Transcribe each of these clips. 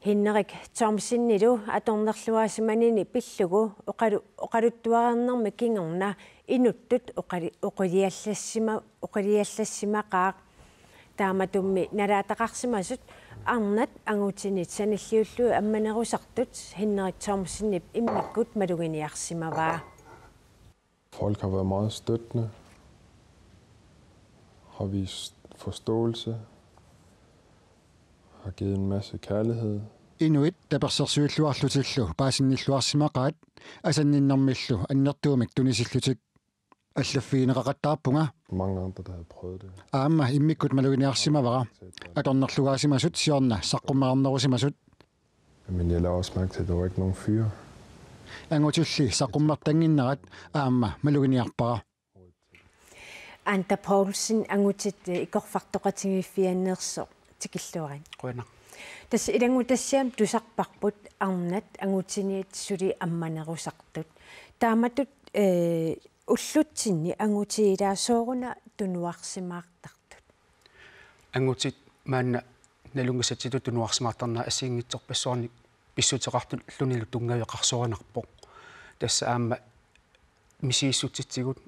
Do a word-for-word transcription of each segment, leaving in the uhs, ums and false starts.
Henrik Thomsenilu atornerlugaasimanini pillugu oqalu-, oqaluttuareernermi kingorna inuttut oqali-, oqiliallassima-, oqiliallassimaqaaq. Taamatummi nalaataqarsimasut arnat angutinit sanilliullugit ammanerusartut Henrik Thomsenip immikkut maluginiarsimavaa. Folk har været meget støttende, har vist forståelse, har givet en masse kærlighed. Inuit tapersersuilluarlutillu paasinnilluarsimaqaat asanninnermillu annertuumik tunisillutik. Allaffigineqaqattaarpunga. Mange andre, der havde prøvet det. Aamma immikkut maluginiarsimavara. Atornerlugaasimasut siorna saqqummernerusimasut. Men jeg lader også mærke til, at der var ikke nogen fyre. Angutilli saqqummertannginnerat aamma maluginiarpara. Anda Poulsen, angutit, eh, ikorfartoqatigiiffianneersoq tikilluarit. Qujanaq. Tassa ilanngutassiami tusarparput arnat angutiniit suli ammanerusartut. Taamatut, eh, ullutsinni angutit ilaat sooruna tunuarsimaartartut? Angutit maanna nalunngisatsitut tunuarsimaartarnerat assigiinngitsorpassuarnik pissuteqarlunilu tunngaveqarsorinarpoq. Tassa aamma misigissutsitsigut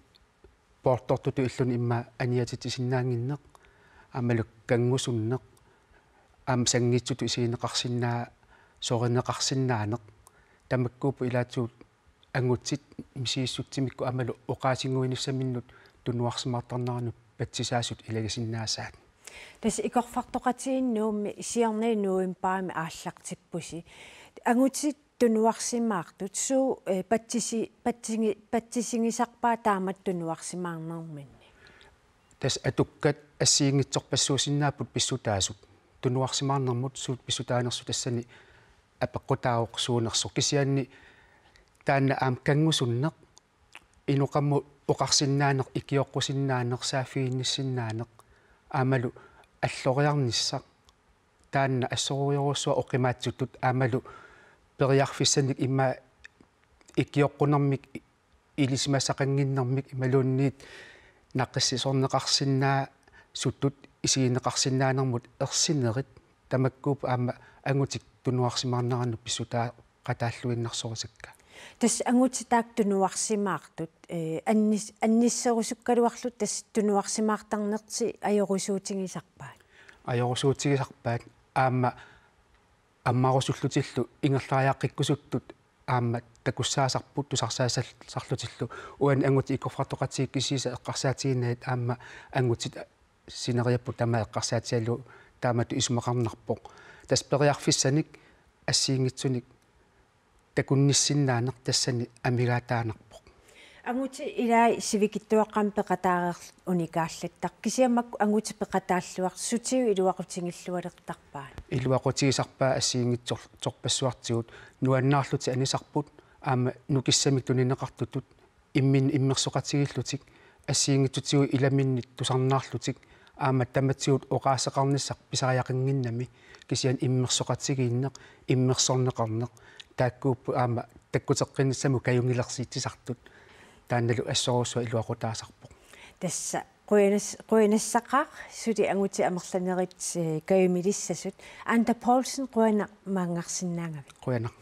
poortortutut illuni immaqa aniatitsisinnaannginneq, aammalu kanngusunneq, aamma sanngitsutut isigineqarsinnaa-, sorineqarsinnaaneq. Tamakkuupput ilaatigut angutit misigissutsimikkut aammalu oqaasinnguinissaminnut tunuarsimaartarnerannut patsisaasut ilagisinnaasaat. Tassa ikorfartoqatigiinni Nuummi siorna novembarimi aallartippusi. Angutit tunuarsimaartut suut, eh, patsisi-, patsingi-, patsisigisarpaat taamatut tunuarsimaarnerminni? Tassa atukkat assigiinngitsorpassuusinnaapput pissutaasut. Tunuarsimaarnermut suut pissutaanersut tassani apeqqutaavoq suunersoq. Kisianni taanna aamma kanngusunneq, inoqammut oqarsinnaaneq, ikioqqusinnaaneq, saaffiginnissinnaaneq, aammalu alloriarnissaq. Taanna assorujussuaq oqimaatsutut aammalu periarfissanik immaqa ikioqqunermik ilisimasaqannginnermik imaluunniit naqqissisorneqarsinnaasutut isigineqarsinnaanermut ersinerit tamakkuupput aamma angutit tunuarsimaarnerannut pissutaaqataalluinnarsorusakka. Tassa angutit taakku tunuarsimaartut, eh, annis-, annisserusukkaluarlutik tassa tunuarsimaartarnertik ajorusuutigisarpaat? Ajorusuutigisarpaat aamma ammarusullutillu ingerlariaqqikkusuttut aamma takussaasarput tusarsaasarlutillu. Uani angutit ikorfartoqatigiit kisiisa eqqarsaatiginagu aamma angutit sineriapput tamaat eqqarsaatigalugu taamatut isumaqarnarpoq. Tassa periarfissanik assigiinngitsunik takunnissinnaaneq tassani amigaataanarpoq. Angutit ilaat sivikitsuaqqamik peqataareersut unikaallattaqaat. Kisianni makku angutit peqataalluarsutigut iluaqutigillualertarpaat? Iluaqutigisarpaat assigiinngitsor-, tsorpassuartigut nuannaarlutik anisarput aamma nukissamik tunineqartutut immin-, immersoqatigiillutik assigiinngitsutigut ilaminnit tusarnaarlutik aamma tamatigut oqaaseqarnissaq pisariaqannginnami kisianni immersoqatigiinneq, immersorneqarneq taakkuupput aamma takkuteqqinnissamut kajunngilersiitsisartut. Taannalu assorujussuaq iluaqutaasarpoq. Tassa qujanas-, qujanassaaq suli angutit amerlanerit, eh, kajumilissasut. Anda Poulsen, qujanaq maanngarsinnaagavit. Qujanaq.